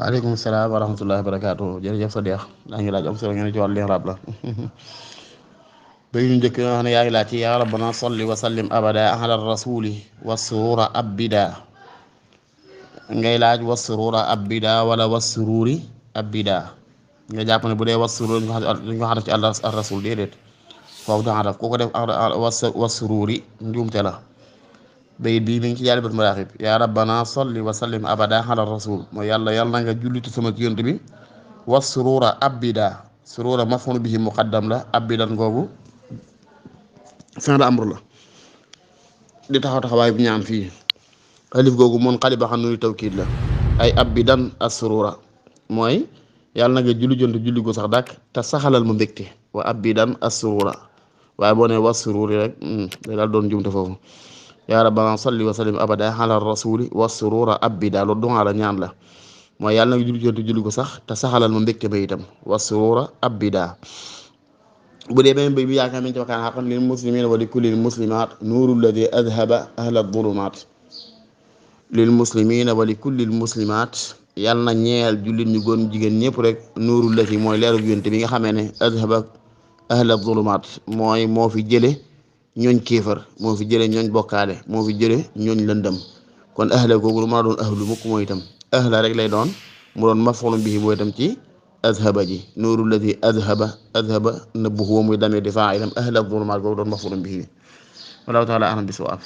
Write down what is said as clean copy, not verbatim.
waaleykum salaam wa rahmatullahi wa barakaatu jërëjëf Sadiq daa ngi laaj am solo ngeen ci wàllu i'raab la bay ñu njëkk nga xam ne yaa ngi laaj ci yaa rabbana salli wa sallim abada ala rasuli wassurura abida ngay laaj wassurura abida wala wassururi abida nga jàpp ne bu dee wassurur dañ ko xaraf ci ar rasul déedéet foofu du xaraf ku ko def wassururi njuumte la bayit bii mi ngi ci jaari bët maraaxib yaa rabbana salli wa sallim abada ala rasul mooy yàlla na nga julliti sama ci yonent bi was surura abida surura maf'ul bihi muqaddam la abidan googu fin de amr la di taxawaay bi ñaan fii alif googu moom xali ba xam nuy tawkiid la ay abidan as surura mooy yàlla na nga julli jonte julli gu sax dàkk te saxalal ma mbégte wa abidan as surura waaye boo ne was sururi rek day daal doon jumte foofu yaa rabbana salli wa sallim abada ala rasuli wassurura abida loolu dumaa la ñaan la mooy yàlla na nga julli jonte julli ko sax te saxalal ma mbégte ba itam wassurura abida bu dee beneen bay bi yaakaar nañ ci wakkaan xaqan lil muslimina wa li kulli muslimat nuurul ladi adhaba ahla dhulumat lil muslimina wa li kulli muslimat yàlla na ñeel jullit ñu góor jigéen ñëpp rek nuurul ladi mooy leeru yonte bi nga xamee ne adhaba ahla dhulumat mooy moo fi jële ñooñ kéefar moo fi jële ñooñ bokkaale moo fi jële ñooñ lëndëm kon ahla googu lu mën a doon ahlu mukk mooy itam ahla rek lay doon mu doon maf'ulun bihi mooy itam ci azhaba ji nuuru lladi azhaba nëbbu huwa muy damir di fa'ilam ahla dhulumaat googu doon maf'ulun bihi wallahu ta'ala a'lam bis-sawab